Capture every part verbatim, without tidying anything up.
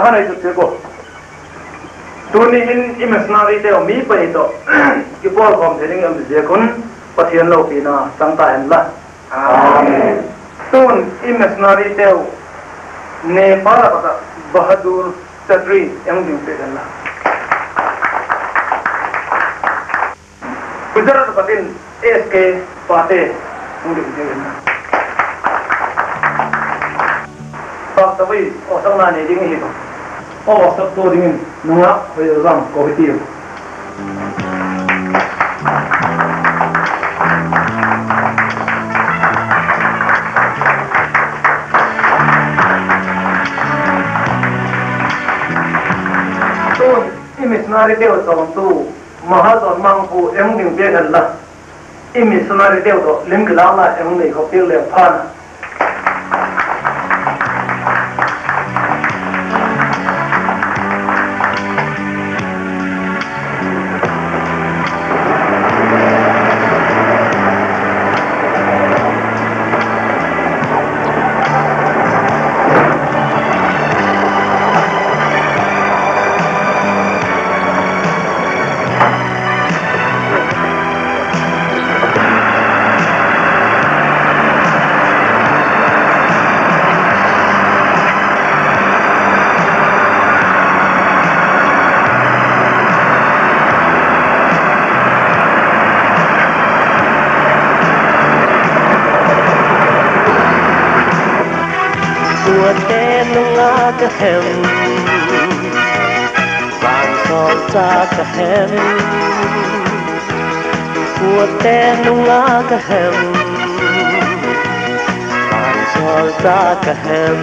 Pha nei chu ti ko. Tuni hin i missionary teu mi pani tawh kipawlkhawm thei ding i um ziak un Pathian lopina chang ta hen la. Amen. Tun i missionary teu Nepal a pat ah Bahadur Chatri ei hung ding piak hen la. Gujarat a pat in S K Pate hung ding piak hen la. Pâk ta ui, awsakna nei ding hi. Aw, awsaktu dingin nungak Hoilam ko hi tiu. Tun i missionary teu chawmtu Mahajon Mangpu ei hung ding piak hen la. I missionary teu tawh lim kilâkna ei hung nei khawm piak leu phan a. Kuate nung a ka hem, vangsawl cha ka hem. Kuate nung a ka hem, vangsawl cha ka hem.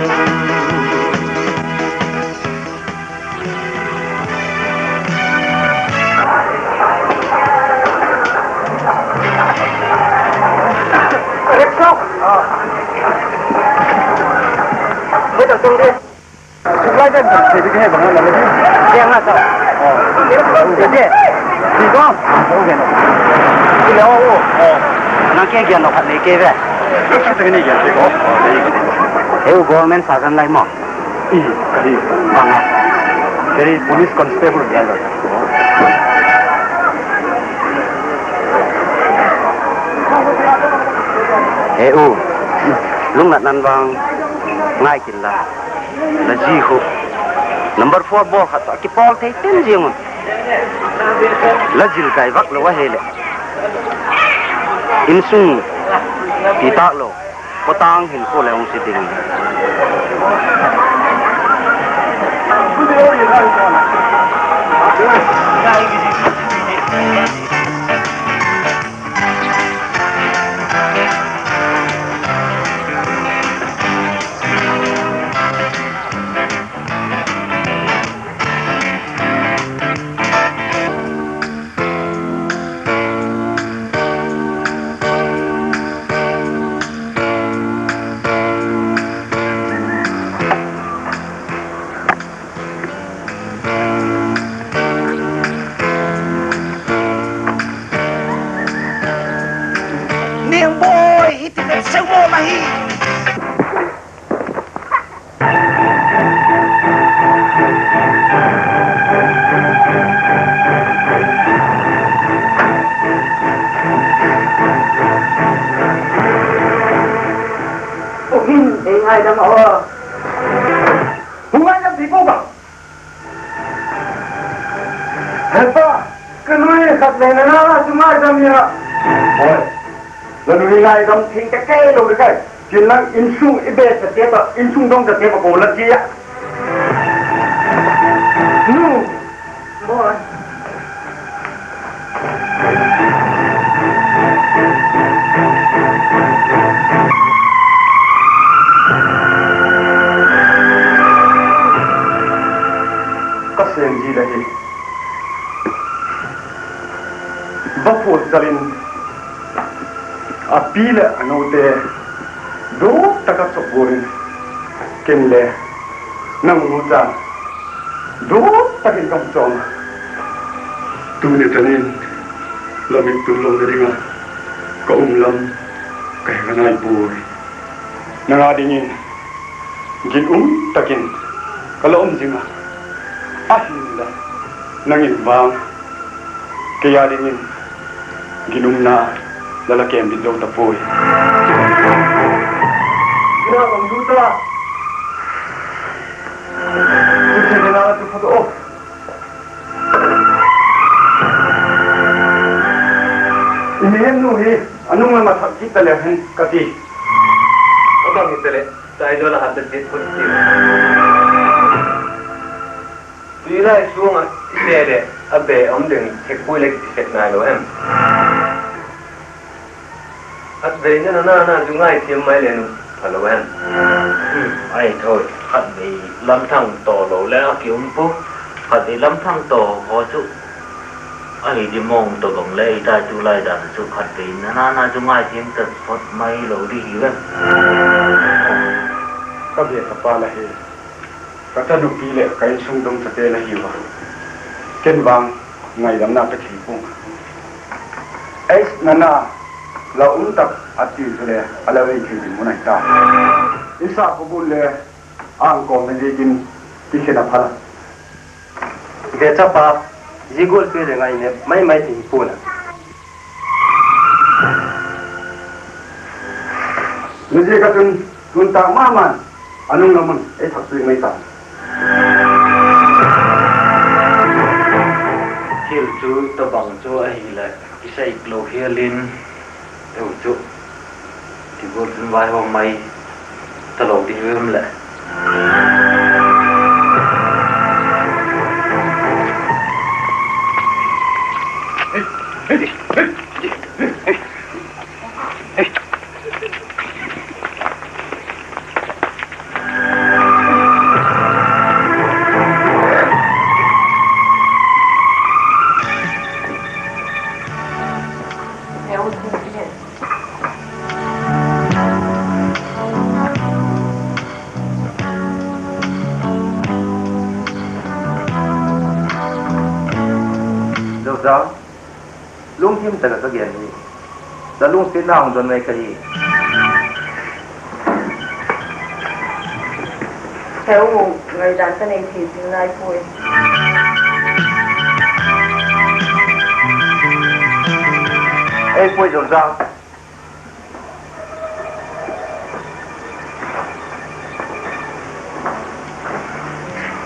Nang ke gen lo khat nei ke ve. Ei u government servant lai maw? I, ka hi. Bang a? Ka hi police constable lai lo. He u, lungnatna'n vang ngai kin la. La zi khu number four ball khat tawh kipawl thei ten ziang un. La zil kai vak lo ahileh, insung ti tâk lo, khawtâng hin khu le hung si ding. Niang bawi, i ti ve seu maw la hi. Hung in ei ngaidam aw. Hung ngaidam ti ko ba. He pa, ka nu hi khat le na na chu ngaidam ia. Hoi. La nu hi ngaidam thing ka kei lo le kai. Chin lang insung i be sa te ta, insung dong sa te ba ko la chia. Nu. Hoi. Ka seng ji la hi. Va phual chal in a pi leh a nute duk tak a chawk gual in, ken le nang nu cha duk tak in ka hung chawm a. Tuni tan in la mit tul lona ding a ka um lam ka he nai puai. Nang a dingin ginum tak in ka la um zing a, ahinla nang in vang kei â dingin ginumna la la kêm ding zo ta puai. Ina bang du ta, tu thei na tu phat aw. I mihem nu hi a nung lam a thak kit ta leu hen ka ti. A bang hita leh, Saidol a hat ta chiat phot tiu. Tulai suang ah i se leh a be um ding thekpuai leh i sep nai lo em? Khatveina nana na chu ngaithiam mai le nu phalo em? Ahi tho, khatvei lamthang taw lo le a ki um pu. Khatvei lamthang taw haw chu ahi di mawng tawh bang le i tai tulai dan chu khatvei nana na chu ngaithiam ta phot mai lo di hi em? Ka bia ka pa la hi. Ka chanupi leh ka insung dong chate la hiu a, ken vang ngaidamna pe thei pua'ng. Ei nana, la um tak a ti chule a la vei thei ding mun ahi ta. I sa khawbul le a ang kawm na ziakin kikhen a phal a. Ve chapa, zia gual pi le ngainep mai mai ti hi pua'n a. Zia ziak a chun tun tak ma ma'n a nung lam un ei thak piak mai ta. Thil chu tabang chu ahileh kisai lo hial in, eu chu ti gual chun vaihawm mai talo ding em leh. Zozang, lungthim tak ah ka gen hi, la lungsiatna hung don mai ka hi. He u, ngaidan ka nei thei zing nai puai. Ei puai Zozang.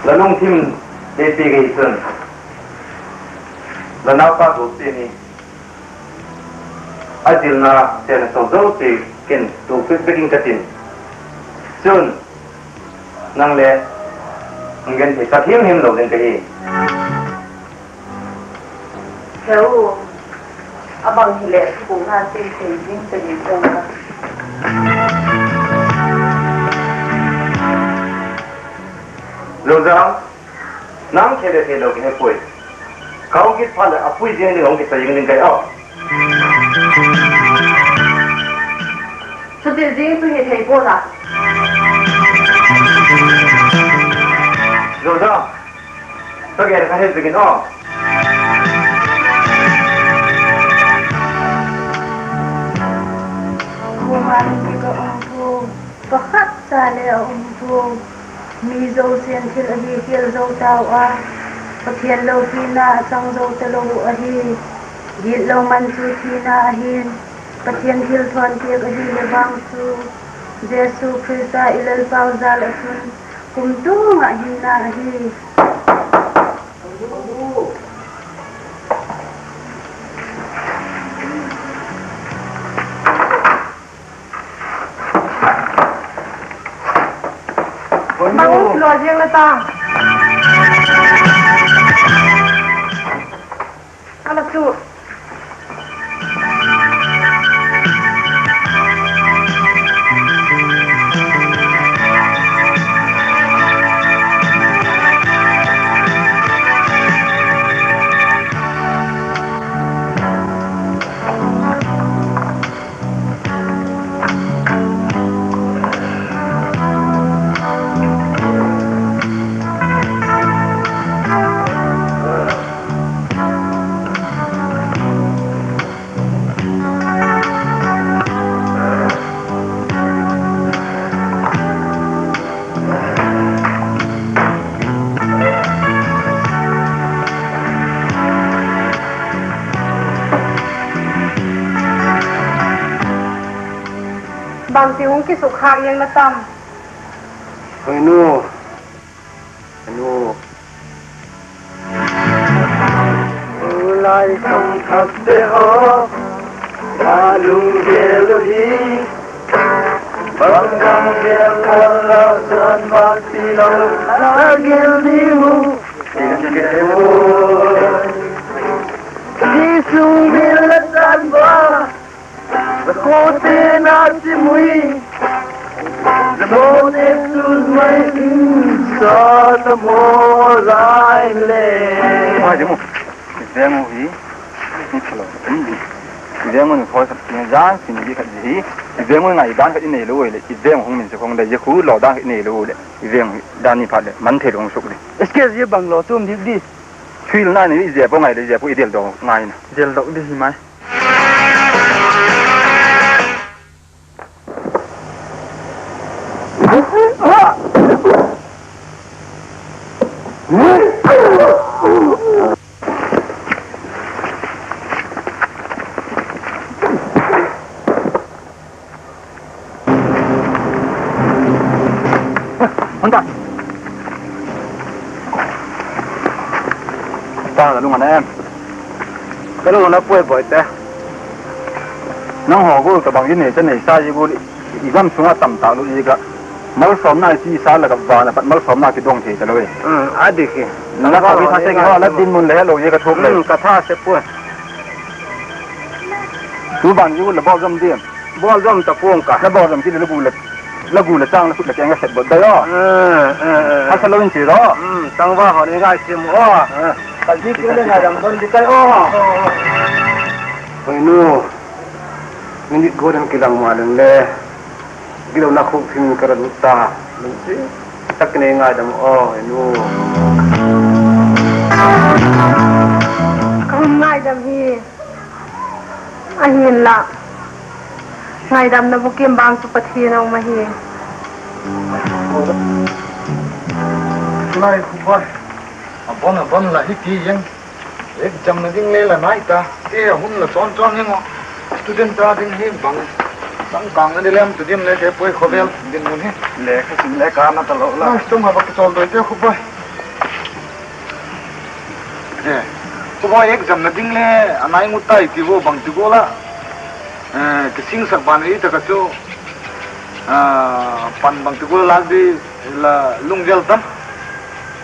La lungthim ei piak ahi chun, la naupa Gopi hi a zilna sena tawh zosia ken tuakpiak bek ing ka tin. Chun, nang le hung genthei tak himhim lo ding ka hi. He u, a bang hileh thupukna ti thei ding ka hi pua'ng a. Zozang, nang thei le theilo ka he puai. Ka hung kit phat leh a pui ziang ding hung kisa ziang ding ka hi a. Chuti zing chu hi thei pua'n a. Zozang, ka gen ka he ziakin aw. Kuama'n dik a um pua, pakhat cha le a um pua. Mi zosia'n thil ahi khial zo tau a, Pathian lopina a chang zo talo ahi. Gitlo man chu thina ahi'n, Pathian thilthawn piak ahile vang chu, Jesu Khrista i Lalpau jal ah chun kumtuang ah hinna ahi. Bang lo ziang la ta. A la chu. Bangti hung kisukkhâk ziang la tam? Hoi nu, nu. Tulai sung thak te haw, a lung gel u hi. Bang bang gel kal la san ma ti lo, la gel di mu. Tin ke te mu. Ni sung mi la san ba. Zakote na ti mui. Zakote tu mai in sa ta mo lai le. Mai de mu. Veng u hi. Ni thalo. Veng u ni khoi khat ni jan sin di khat hi. Veng u ngai dan khat i nei lo le. Veng hung min se khong le. Ye khu lo dan khat i nei lo le. Veng dan ni phat le. Man thei lo hung suk le. Eske ye bang lo tum dik di. Thil na ni i zia po ngai le zia po i del do ngai na. Del do di hi mai. Hon ta. Ta la lung a na em. Ka lung a na puai boi te. Nang haw gual ka bang i nei ta nei sa i gual i gam sung a tam ta lu i ka. Malsawmna i ti sa la ka van a pat malsawmna kidong thei ta lo e. A dik hi. Na ka bi tha se ki haw la dinmun le helo i ka thuk le. Ka tha se puai. Tu ban i gual la bawl zom diam. Bawl zom ta puang ka. La bawl zom ki le la gu le. La gu le chang la khut la keng ka set bot dai aw. A sa lo in ti lo. Tangval haw ni ngai sim aw. Ka dik le ngai dam don di kai aw. Hoi nu. Minute go dang kilang ma leng le. Gilo na khuk thim ka ra lut ta. Lungsiat tak nei ngaidam aw, hoi nu. Ka hun ngaidam hi. Ahinla, ngaidamna bukim bang chu Pathian a um ahi. Tulai khu bai. A bon a bon la hi ti eng. Examna ding le la nai ta, ti a hun la chawn chawn eng aw. Student ta ding hi bang, bang kang na di lem tu dim le ke poi khawvel dinmun hi. Le kha sim le ka na ta lo la. Ai, tum ha bak chawl doi te khu bai. E, khu bai examna ding le a nai ngut tai ti vo bang ti go la. E, kisingsak ban i ta ka chu. A, pan bang ti go la di la lunggel tam.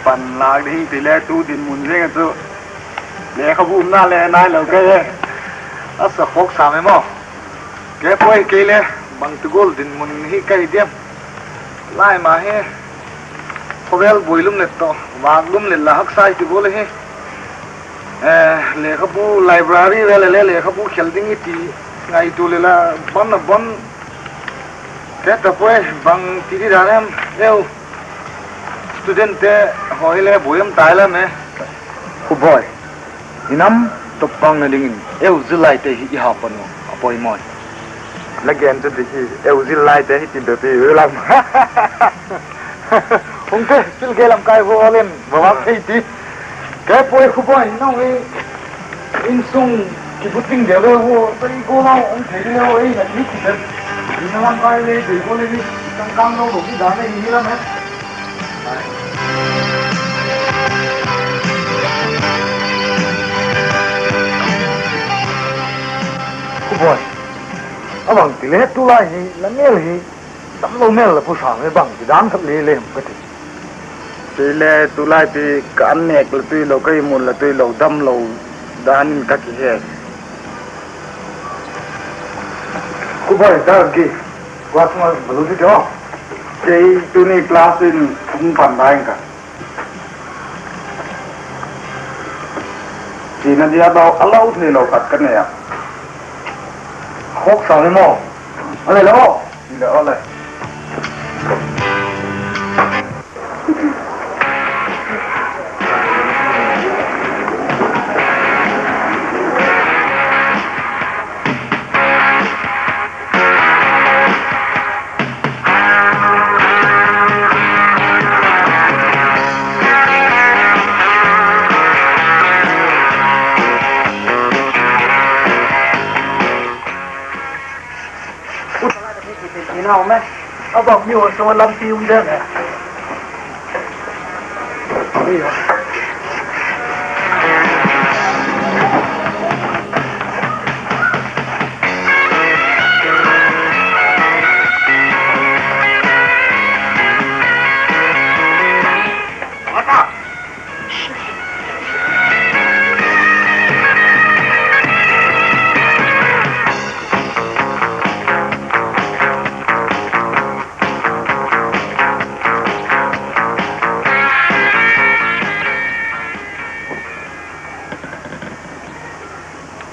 Pan lak ding ti le tu dinmun zeng a chu. Lekhabu umna le nai lo kei e. A sa khawk sam e maw. Ke poi kei le bang ti gual dinmun hi ka hi diam. Lai ma hi. Khawvel buai lum let tawh, vak lum let la haksa i ti gual hi. E, lekhabu library vel le lekhabu khel ding i ti ngaitua le la bon a bon. Ke ta poi bang ti di dan em eu. Student te haw hi le buai um tai la me. Khu bai. I nam tawp pangna dingin eu zillaite hi i ha pan u a poimaw. La gen chu di hi eu zillaite hi ti bep hi lam. Hung te, sil ge lam kai vo len, va vak thei ti. Ke poi khu bai, nang hi insung kibuting de le vo, pai go lau, hung thei le vo, ei na ti ti bep. I na lam kai le, dei go le ni, kang kang lo lo ki dan le ni lam e. Khu bai. A bang ti le tulai hi la mêl hi damlo mêl la pu sa me bang ti dan khat le lem ka ti. Ti le tulai pi ka an nêk la tui lo, ka i mun la tui lo, damlo dan in ka kihe. Khu bai, dar ki, class ma balu ti te o. Kei tuni class in hung pan dai ka. Tina dia dau a lau thei lo khat ka nei a. Khawk sa le maw. A le lo. Ti le o le. Ina um e. A bang mi haw sung a lampi um den e.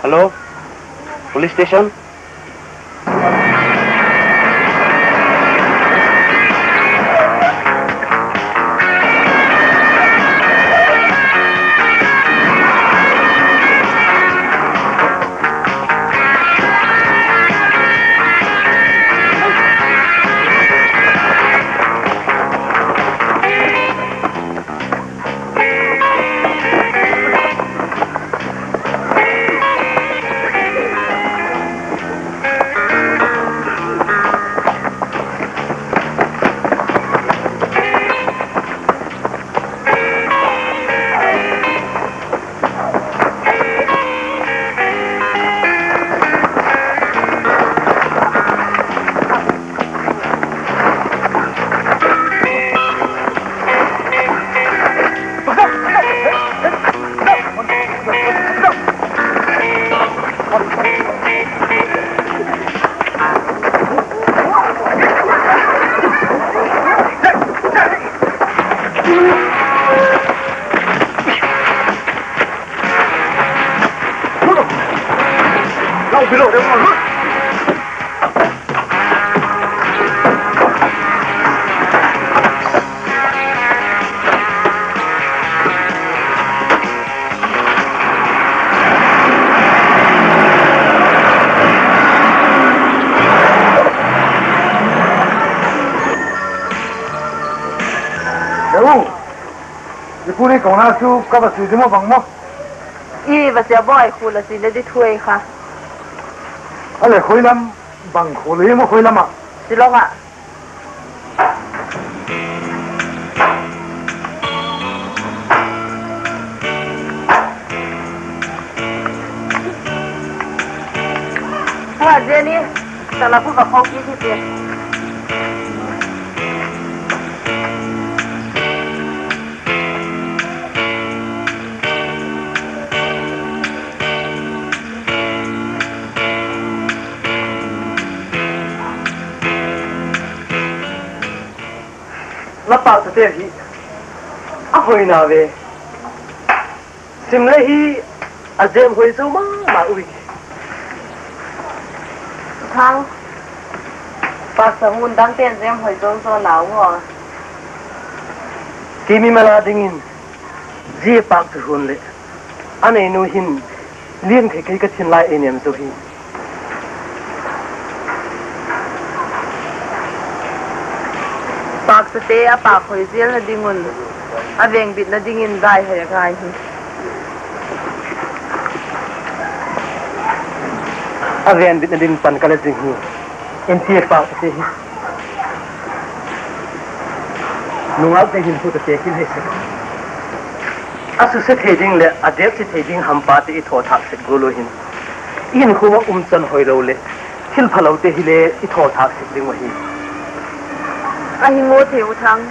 Hello, police station. Zia pu ni kona chu ka va sui ding maw bang maw? I va sia bawi khu la si le di thu ei kha. A le khoi lam bang khu le maw khoi lam ah? Silong ah. Hua Jenny, tala khu va khawk kit hi ti. La pâkchate hi a hoi na ve. Sim le hi a zem hoi zo ma ma ui. Thang, pâkcha hun dangte'n zem hoi zo zo nau maw? Ti mimal a dingin zia pâkcha hun leh a neinu hin lian thei kei ka thin lai ei nem zo hi. Pâkchate a pâk hoi zelna ding un a vengbitna dingin zai hoi a ngai hi. A vengbitna ding pan ka la zing hi. Inti pâkchate hi nungakte hin hu ta te kil hi sek. A suse thei ding leh a depsi thei ding hampate i thawthâk sek gual u hin, i hinkhua ah um chan hoilo leh thilphalote hile i thawthâk sek ding uh ahi. Ahi maw thei u Thang?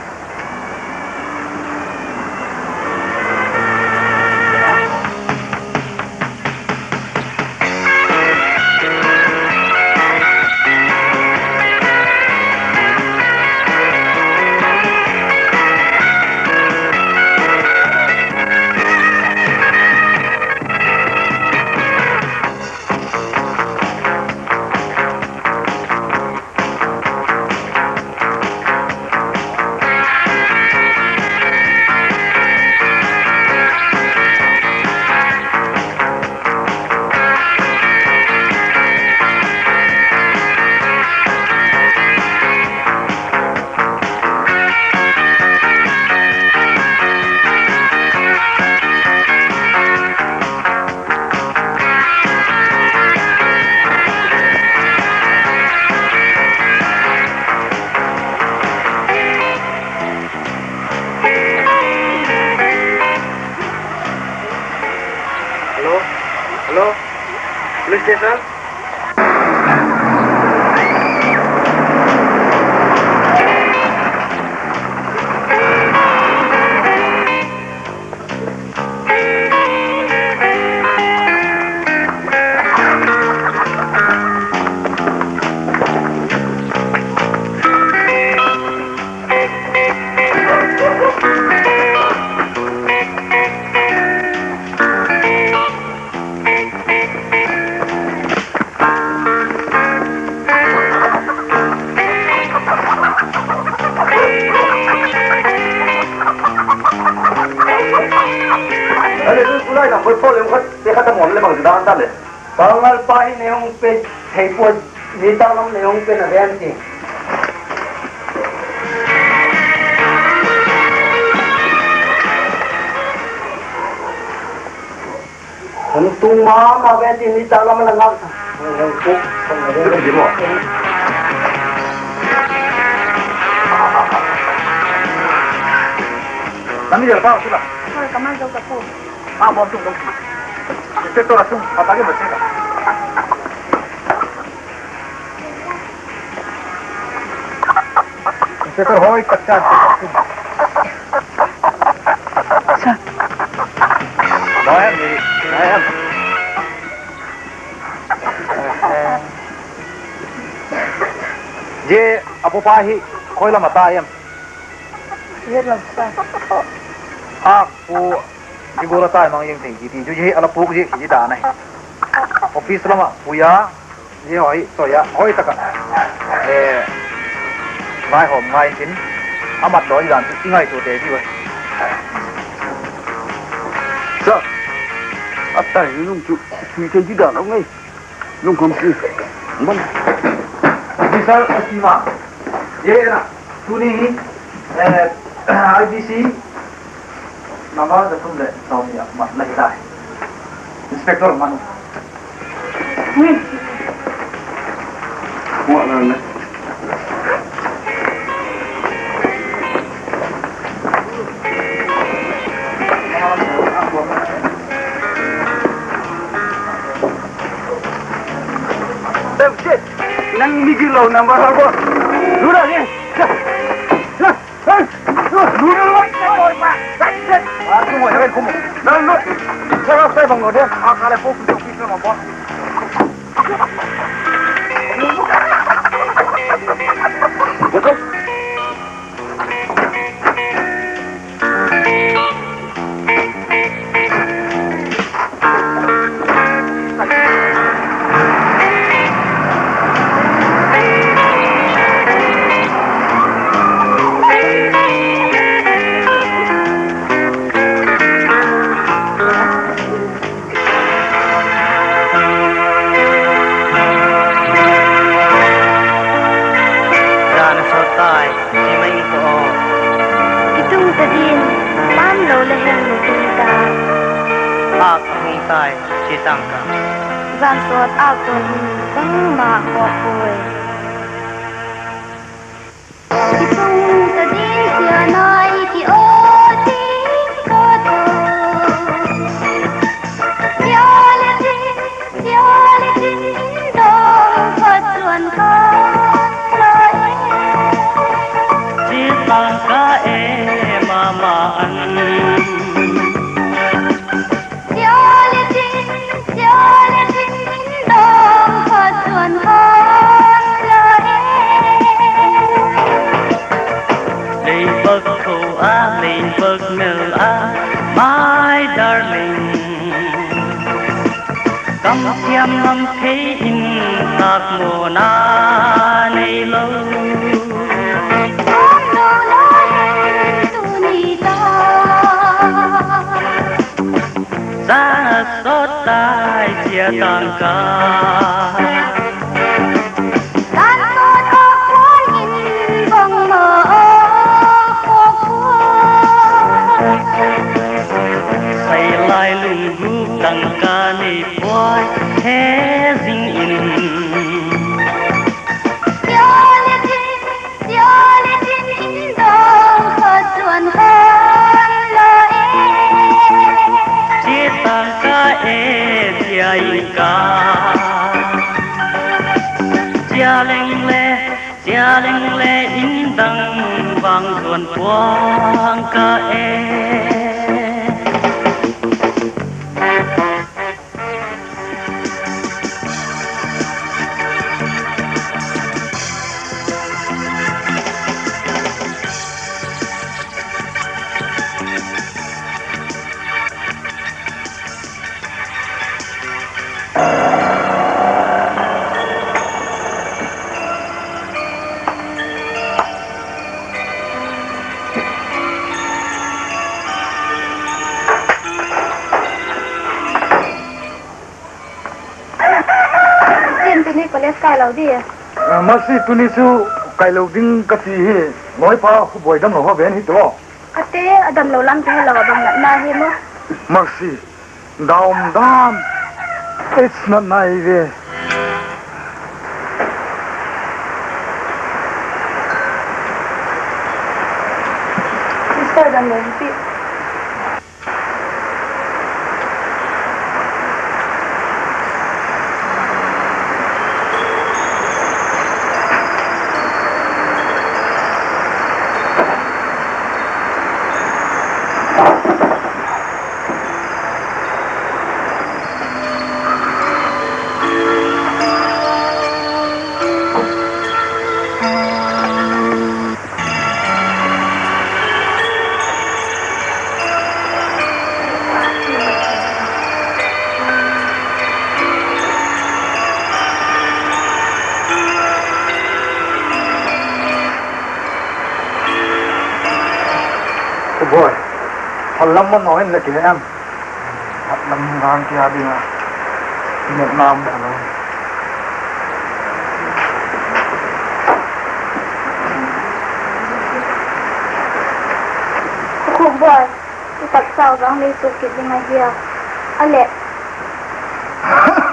Pangal pa hi nei hung pe thei puai, mi tâk lam nei hung pe na ven ti. Hung tung ma ma ven ti, mi tâk lam a la ngak. Nang ni deu tau sila. Hoi, ka man zo ka pu. A bawm tung dong. Inspector a sung, a ta ke ma se ka. Inspector hoi, ka chan. Sa. Dai em ni, dai em. Zia a pu pa hi khoi lam a ta em? A pu, zia gual a tai mang ziang thei hi ti chu, zia hi a la puak ziak hi zia dan ahi. Office lam ah pui a, zia hoi soi a, hoi tak ah, eh, vaihawm ngai intin, a mat daw zia dan chu i ngaitua te diu ahi. Sir, a tai nung chu pui thei zia dan a ngai. Lungkham ki. Ban. Officer Fatima. Ye na. Tuni hi, eh, I P C number za thum leh sawmni a mat la hi tai. Inspector Manu. Ui. Wa la na. Em, shit. Nang migilo number habo. Lura ni. Lura ni. Nang lut. Sarap sa bang lo de. Akala po kutu kisa mabo. Zan a sawt tai, chi mai in ko aw. I tung ta din, pam lo le heng lo tung ta. Âk a hung tai, chi tang ka. Zan sawt âk tun in, bangma ko puai. I tung ta din, sia nai ti aw, ti ko to. Sia le tin, sia le tin, dawng khat chuan kha lo e. Chi tang ka e mama an. Sia le tin, sia le tin, dawng khat chuan kha lo e. Lei vak tho a, lei vak mel a, my darling. Kam thiam lam thei in tak mawna nei lo. Tuni ta. Zan a sawt tai, chia tang ka. Zan sawt a puan in bangma a khawk puan. Sai lai lungguk tang ka nei puai he zing in. Sia le tin, sia le tin in dawng khat chuan kha lo e. Chia tang ka e, chia in ka. Tia leng le in dang vang zuan puang ka e. Tin, tuni college kai lo di. Ah, Mercy, tuni chu kai lo ding ka ti hi. Loipa Khubuai damlo ho ven hi tu. A te a damlo lam te lo a bang na hi maw. Mercy, down, down. It's not nice, eh. Mister Damlo hi. Khubuai, hal lam man naw in la ki em? Hal lam vang kia ding a. Net nam ka lo. Khubuai, i taksa vang lei suk kit ding ahi a. A leh.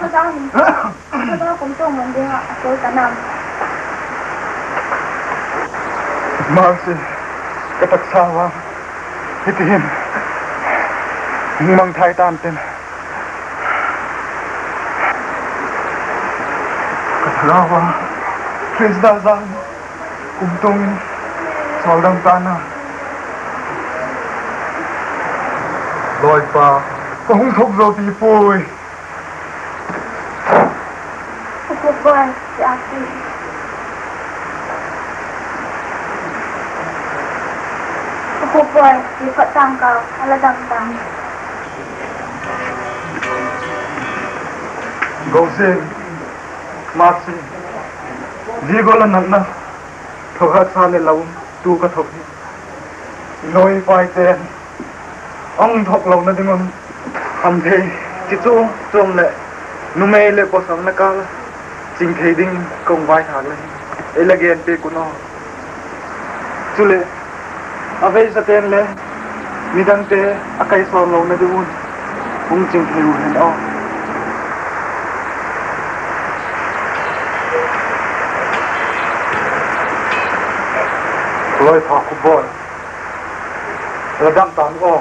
Ka dang hin. Ka dang kum tung mun ding a, a tul ta nam. Mercy, ka taksa vang. Hiti hin. Hung mangthai tan tin. Ka thagau a, Khrista zang, kumtuang in, sawldam tan a. Loipa, ka hung thok zo ti puai. Khubuai, ti a ti. Khubuai, ti phat tang ka, a la dam tang. Gosing, Mercy, zia gual a natna, thokhat sa le la um tu ka thok hi. Loipaite'n hung thok lona ding un, hamthei, chi chuam chuam leh numei leh pawsal na kâl a ching thei ding ka hung vaithâk le, ei la gen piak un aw. Chuleh, a veisate'n le midangte a kaisawn lona ding un hung ching thei u hen aw. Loipa Khubuai, la dam tan aw.